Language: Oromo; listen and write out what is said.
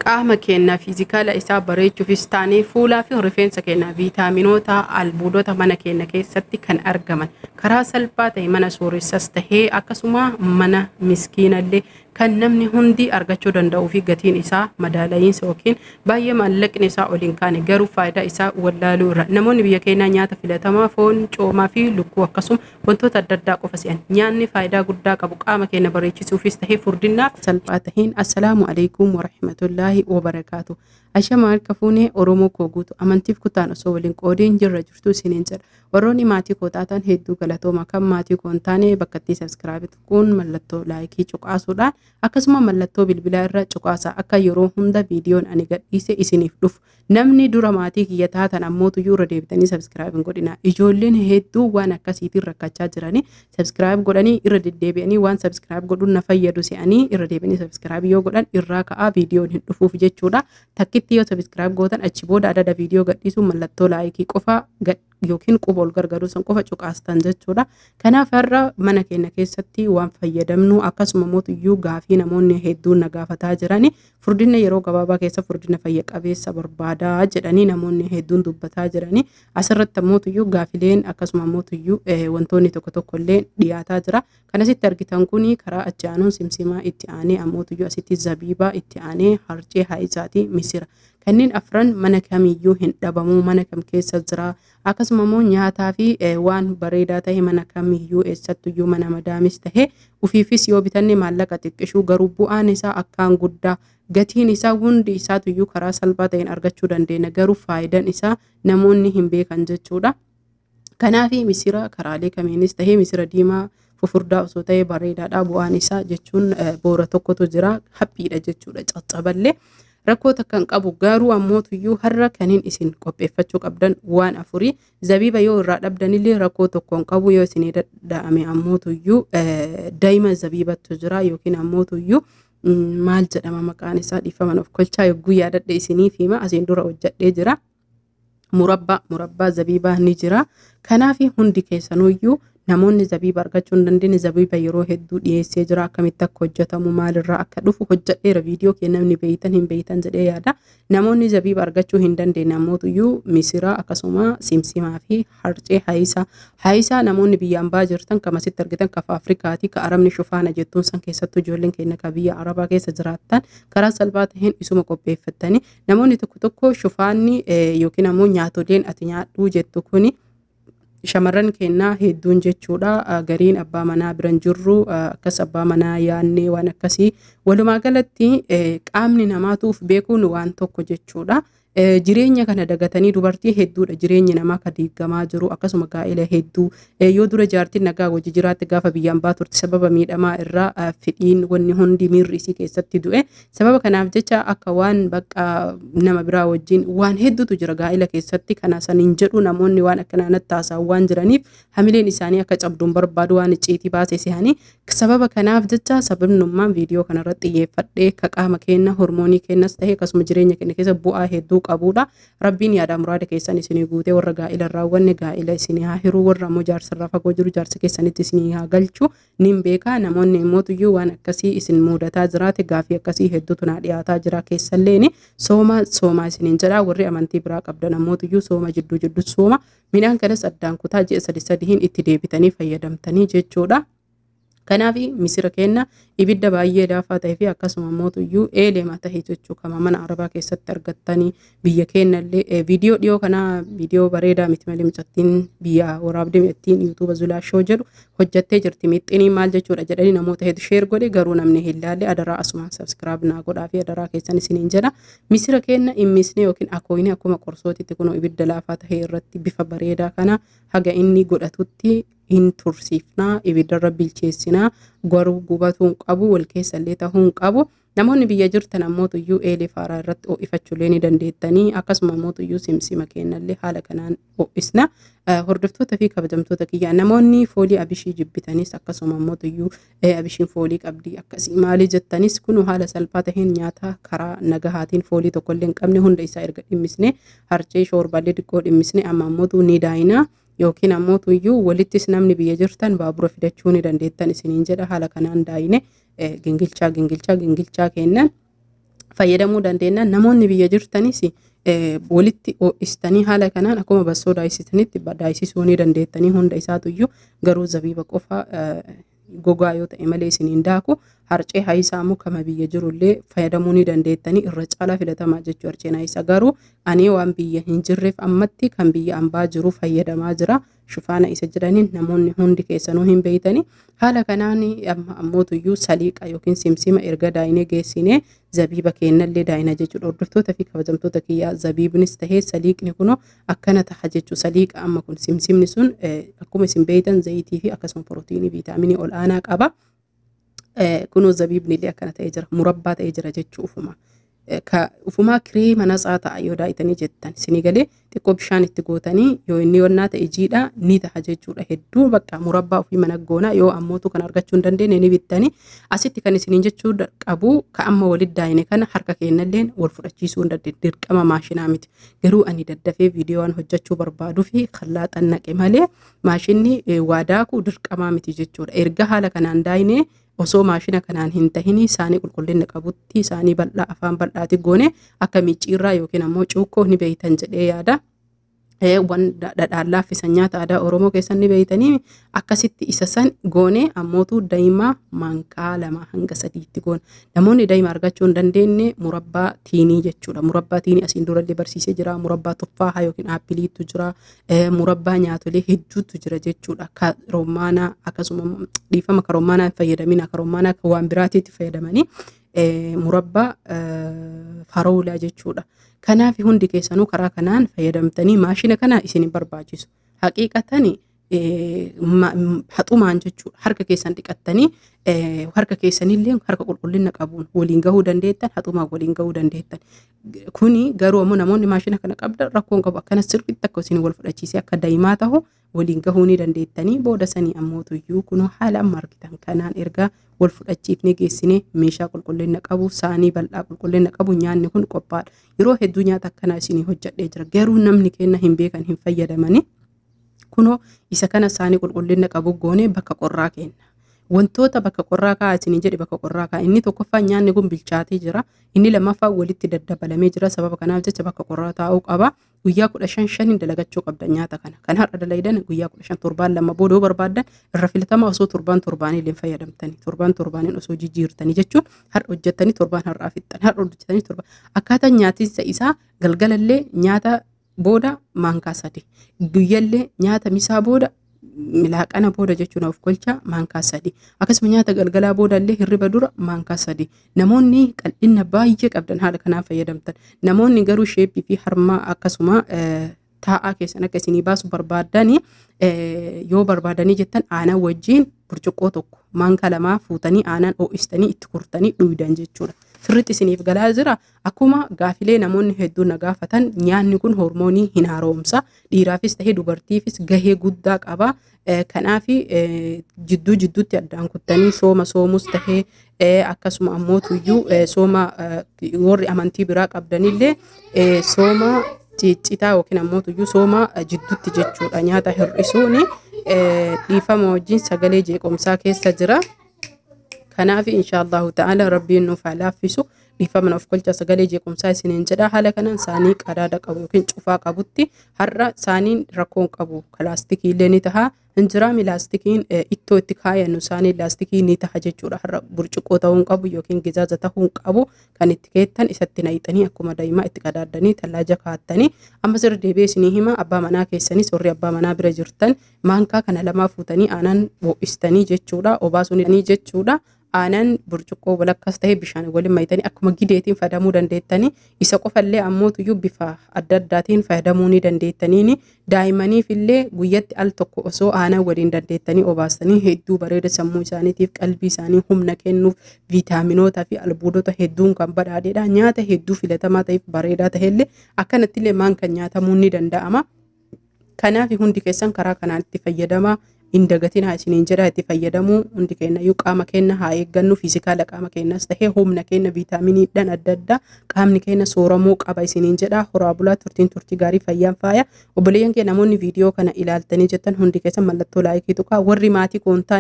Qaama keenya fiizikaala isaa bareechuufis taanee fuulaa fi rifeensa keenya viitaaminoota albuudota mana keenya keessatti kan argaman karaa salphaa ta'e mana sooressas tahee akkasuma mana miskiinallee kan namni hundi argachuu danda'uu fi gatiin isaa madaala'iinsa yookiin baay'ee maallaqni isaa ol hin kaane garuu faayidaa isaa wallaaluu irra namoonni biyya keenyaa nyaata filatamaa foon coomaa fi lukkuu akkasuma wantoota adda addaa qofa se'an nyaanni faayidaa guddaa qabu qaama keenya bareechisuufis tahee furdinnaaf salphaa taheen. Assalaamu alaikum warahmatullaahi wabarakaatu. Ashama harka fuunee Oromoo koo guutu amantiif kutaan osoo waliin qoodiin jirra jirtu isiniin jedha. Warroonni maatii koo taatan hedduu galatooma, kan maatii koo hin taane bakka itti subscribe tuquun mallattoo like cuqaasuudhaan akkasuma mallattoo bilbilaa irra cuqaasa akka yeroo hunda viidiyoon ani gadhiise isiniif dhufu. Namni dura maatii kiyya taatan ammootuyyuu irra deebitanii subscribe hin godhina. Ijoolleen hedduu waan akkasiitiin rakkachaa jiranii subscribe godhanii irra deddeebi'anii waan subscribe godhuun na fayyadu se'anii irra deebi'anii subscribe yoo godhan irraa ka'aa viidiyoon hin dhufuuf jechuudha. Takkitti yoo subscribe gootan achi booda adada viidiyoo gadhiisuu mallattoo like qofa yookiin quba ol gargaruu san qofa cuqaastan jechuudha. Kanaaf har'a mana keenya keessatti waan fayyadamnu akkasuma mootuyyuu gaafii namoonni hedduun na gaafataa jirani furdina yeroo gabaabaa keessa furdina fayya qabeessa barbaadaa jedhanii namoonni hedduun dubbataa jirani. Asirratti mootuyyuu gaafileen akkasuma mootuyyuu wantoonni tokko tokko illee dhiyaataa jira. Kan asitti argitan kuni karaa achi aanuun simsimaa itti aanee ammootuyyuu asitti zabiibaa itti aanee harcee haayisaati misira. Kanneen afran mana kamiyyuu hin dhabamu, mana kam keessa jira. Akkasuma immoo nyaataa fi waan bareedaa ta'e mana kamiyyuu eessattuyyuu mana madaamis ta'e ufiifis yoo bitanne maallaqa xiqqishuu garuu bu'aan isaa akkaan guddaa, gatiin isaa hundi isaatuyyuu karaa salphaa ta'een argachuu dandeenya, garuu faayidaan isaa namoonni hin beekan jechuudha. Kanaaf misira karaalee kamiinis ta'e misira diimaa fufurdaa osoo ta'e bareedaadha, bu'aan isaa jechuun boora tokkotu jira, haphiidha jechuudha, caccaballee. Rakkoo takka hin qabu, garuu ammootuyyuu har'a kaniin isin qopheeffachuu qabdan waan afurii. Zabiiba yoo irraa dhabdanillee rakkoo tokko hin qabu, yoo isinii dadha'ame ammootuyyuu daa'ima zabiibattu jira yookiin ammootuyyuu maal jedhama maqaan isaa, dhiifaman of kolchaa, yogguu yaadadhe isiniif hima, asiin dura hojjedhee jira. Murabbaa zabiibaa ni jira. Kanaaf hundi keessanuyyuu namoonni zabiiba argachuu hin dandeenye zabiiba yeroo hedduu dhiyeessee jira, akkamitti akka hojjetamu maalirraa akka dhufu hojjedheera viidiyoo kee namni beeytan hin beeytan jedhee yaada. Namoonni zabiiba argachuu hin dandeenye ammootuyyuu misira akkasuma simsimaa fi harcee haayisaa. Haayisaa namoonni biyya ambaa jirtan kan asitti argitan kafa Afrikaati ka Arabni shufaana jettuun san keessattuu ijoolleen keenya ka biyya Arabaa keessa jiraattan karaa salphaa ta'een isuma qopheeffattanii. Namoonni tokko tokko shufaanni yookiin ammoo nyaatoleen ati nyaadhuu jettu kuni shamarran kennaa hedduun jechuudha, gariin abbaa manaa biran jirru akkas abbaa manaa yaannee waan akkasii, walumaa galatti qaamni namaatuuf beekuun waan tokko jechuudha. Jireenya kana dagatanii dubartii hedduudha jireenyi namaa ka diigamaa jiru, akkasuma gaa'ela hedduu yoo dura jaartiin nagaa hojii jiraatte gaafa biyyaan baa turte sababa miidhamaa irraa fedhiin wanni hundi miirri isii keessatti du'e. Sababa kanaaf jecha akka waan bakka nama biraa wajjin waan hedduutu jira gaa'ela keessatti, kana saniin jedhu namoonni waan akkanaa natti haasa'an waan jiraniif hamileen isaanii akka cabduun barbaadu waan icciitii baase sehanii. Sababa kanaaf jecha sababnummaan viidiyoo kanarratti xiyyeeffadhee ka qaama keenya hormoonii keenyas ta'e akkasuma jireenya keenya keessa bu'aa hedduu qabudha. Rabbiin yaada muraada keessan isinii guutee warra gaa'ela raawwanne gaa'ela isinii haa hiruu, warra ammoo jaarsarraa fagoo jiru jaarsa keessanitti isinii haa galchu. Nin beekaa namoonni immootuyyuu waan akkasii isin mudataa jiraate gaafii akkasii hedduutu naa dhiyaataa jira. Keessalleen sooma soomaa isiniin jedha, warri amantii biraa qabdan ammootuyyuu sooma jidduu jidduu sooma midhaan kanas addaan kutaa ji'a sadi sadiin itti deebitanii fayyadamtanii jechuudha. Kanaaf misira keenya ibidda baay'ee laafaa ta'ee fi akkasuma mootuyyuu eelema ta'e jechuu kama mana Arabaa keessatti argattanii biyya keenyallee viidiyoo dhiyoo kanaa viidiyoo bareedaa miti malee mucattiin biyya waraabdee ittiin yuutuuba Zulaa Shoo jedhu hojjattee jirti. Mixxinii maal jechuudha jedhanii namoota hedduu share godhe, garuu namni hin laalle. Adaraa asumaan subscribe naa godhaa fi adaraa keessan isiniin jedha. Misira keenya immisnee yookiin akooyinee akkuma qorsootitti kunoo ibidda laafaa ta'e irratti bifa bareedaa kana haga inni godhatutti hin tursiifnaa, ibiddarra bilcheessinaa, garuu gubatuu hin qabu, wal keessallee ta'uu hin qabu. Namoonni biyya jirtan ammootuyyuu eelee faaraa irratti ho'ifachuullee ni dandeettanii, akkasuma ammootuyyuu simsima kennallee haala kanaan ho'isna. Hordoftoota fi kabajamtoota kiyyaa, namoonni foolii abishii jibbitanis akkasuma ammootuyyuu abishiin foolii qabdii akkasii maalii jettanis kun haala salphaa taheen nyaata karaa nagahaatiin foolii tokkollee hin qabne hunda isaa erga dhimmisne harcee shoorbaallee xiqqoo dhimmisne amma ammootu ni daayina. Yookiin ammootuyyuu walittis namni biyya jirtan baabura fidachuu ni dandeettan isiniin jedha. Haala kanaan daayine gingilchaa gingilchaa gingilchaa kennan. Fayyadamuu dandeenya. Namoonni biyya jirtanis walitti ho'istanii haala kanaan akkuma bassoo daayisitanitti daayisisuu ni dandeettanii hunda isaatuyyuu garuu zabiiba qofa gogaa yoo ta'e malee isiniin daaku. Harcee haayisaa immoo kama biyya jirullee fayyadamuu ni dandeettanii irra caalaa filatamaa jechuu harceen haayisaa garuu ani waan biyya hin jirreef ammatti kan biyya ambaa jiru fayyadamaa jira. Shufaana isa jedhaniin namoonni hundi keessanuu hin beeytanii. Haala kanaan amma ammootuyyuu saliiqa yookiin simsima erga daayinee geessinee zabiiba kennallee daayina jechuudha. Hordoftoota fi kabajamtoota kiyyaa zabiibnis tahee saliiqni kunoo akkana taha jechuudha. Saliiqa amma kun simsimni sun akkuma isin beeytan zayitii fi akkasuma pirootiinii viitaaminii ol aanaa qaba. Kunoo zabiibni illee akkana ta'ee jira. Murabbaa ta'ee jira jechuu ufuma. Ufumaa kireema natsaa ta'a yoo daayitanii jettan isinii galee xiqqoo bishaan itti gootanii yoo inni yonnaa ta'e jiidha ni ta'a jechuudha. Hedduu bakka murabbaa ofii mana goona yoo ammootu kan argachuu hin dandeenye ni bittanii. Asitti kan isiniin jechuu qabu ka amma walitti daayine kana harka kennalleen wal fudhachiisuu hin dandeenye dirqama maashinaa miti. Garuu ani daddafee viidiyoo waan hojjechuu barbaaduu fi kallaa xannaqe malee maashinni waa daakuu dirqamaa miti jechuudha. Erga haala kanaan daayinee osoo maashina kanaan hin tahini saanii qulqullina qabutti saanii bal'aa afaan bal'aati goone akka micciirraa yookiin ammoo cuukkoo ni beeytan jedhee yaada. Waan dhadhaan laaffisan nyaata aadaa Oromoo keessan ni beeytanii akkasitti isa san goone ammootu daa'ima maankaa 2 hanga 3tti goona. Namoonni daa'ima argachuu hin dandeenye murabbaa tiinii jechuudha. Murabbaa tiinii asiin durallee barsiisee jira. Murabbaa tuffaahaa yookiin aappiliitu jira. Murabbaa nyaatolee hedduutu jira jechuudha. Ka roomaanaa akkasuma dhiifama ka roomaanaa hin fayyadamin ka roomaanaa ka waan biraatiitti fayyadamanii murabbaa faroolaa jechuudha. Kanaaf hundi keessanuu karaa kanaan fayyadamtanii maashina kana isin hin barbaachisu. Haqiiqatani haxumaan jechuudha. Harka keessan dhiqattanii harka keessanillee harka qulqullina qabuun waliin gahuu dandeettan haxumaan waliin gahuu dandeettan. Kuni garuu ammoo namoonni maashina kana qabdan rakkoon qabu akkana sirriitti akka isin wal fudhachiisee akka daa'imaa tahu waliin gahuu ni dandeettanii booda sanii ammootuyyuu kunoo haala amma argitan kanaan erga wal fudhachiifnee geessinee meeshaa qulqullina qabu saanii bal'aa qulqullina qabu nyaanni kun qophaa'aadha. Yeroo hedduu nyaata akkanaa isinii hojjedhee jira garuu namni kenna hin beekan hin fayyadamani. Kunoo isa kana saanii qulqullina qabu goonee bakka qorraa kenna. Wantoota bakka qorraa kaa'aa isinii jedhe bakka qorraa kaa'a. Inni tokkoffaan nyaanni kun bilchaatee jira. Inni lammaffaan walitti daddabalamee jira. Sababa kanaaf jecha bakka qorraa taa'uu qaba. Guyyaa 15 dalagachuu qabda nyaata kana. Kan har'a dalaydan guyyaa 15 torbaan 2 booda yoo barbaaddan irra filatamaa osoo torbaan torbaanii illee fayyadamtanii torbaan torbaaniin osoo jijjiirtanii jechuun har'a hojjettanii torbaan har'aa fixxan har'a hojjettanii torbaan akkaataan nyaatiinsa isaa galgalallee nyaata booda maankaa 3 guyyallee nyaata misaa booda milaaqana booda jechuun of kolcha maankaa 3 akkasuma nyaata galgalaa booda illee hirriba dura maankaa 3. Namoonni qal'ina baay'ee qabdan haala kanaan fayyadamtan. Namoonni garuu sheeppii fi harmaa akkasuma taa'aa keessan akka isinii baasu barbaadanii yoo barbaadanii jettan aanan wajjin burcuqqoo 1 maankaa 2 fuutanii aanan ho'istanii itti kurtanii dhuydan jechuudha. Sirriitti isiniif galaa jira. Akkuma gaafilee namoonni hedduun na gaafatan nyaanni kun hormoonii hin haaromsa. Dhiiraafis ta'ee dubartiifis gahee guddaa qaba. Kanaaf jidduu jidduutti addaan kuttanii sooma soomus ta'ee akkasuma ammoo tuyyuu sooma warri amantii biraa qabdanillee sooma ciccitaa yookiin ammoo tuyyuu sooma jidduutti jechuudha. Nyaata hir'isuun dhiifama wajjin sagalee jeequmsaa keessa jira. Kanaaf inshaallahu ta'ala rabbiin nuuf haa laaffisu. Dhiifama of kolcha sagalee jeequmsaa isiniin jedha. Haala kanaan saanii qadaada qabu yookiin cufaa qabutti har'a saaniin rakkoon qabu laastikii illee ni taha. Injiraami laastikiin ittoo itti kaayannu saanii laastikii ni taha jechuudha. Har'a burcuqqoo ta'uu hin qabu yookiin gizaaza ta'uu hin qabu kan itti keettan isatti naqxanii akkuma daa'imaa itti qadaaddanii tallaaja kaattanii amma sirri deebi'ee isinii hima. Abbaa manaa keessanis warri abbaa manaa bira jirtan maankaa kana 2 fuutanii aanan ho'istanii jechuudha. Obaasuun jechuudha. Aanan burcuqqoo walakkaas ta'ee bishaan waliin mayitanii akkuma gideetiin fayyadamuu dandeettanii isa qofallee ammootuyyuu bifa adda addaatiin fayyadamuu ni dandeettaniini daa'immaniif illee guyyatti al tokko osoo aanan waliin dandeettanii obaasanii hedduu bareeda sammuu isaaniitiif qalbii isaanii humna kennuuf viitaaminootaa fi albuudota hedduun kan badhaadheedha. Nyaata hedduu filatamaa ta'eef bareedaa ta'ellee akkanattillee maan kan nyaatamuu ni danda'ama. Kanaaf hundi keessan karaa kanaan itti fayyadamaa. Hin dagatinaa isiniin jedha itti fayyadamuu hundi kennayyuu qaama keenya haa eeggannu fiizikaala qaama keenyas ta'ee humna keenya viitaaminiidhaan adda addaa qaamni keenya sooramuu qaba isiniin jedha. Horaa bulaa turtiin turtii gaarii fayyaan faaya. Obboleeyyan kee namoonni viidiyoo kana ilaaltanii jettan hundi keessan mallattoo laayikii tuqaa warri maatii koontaa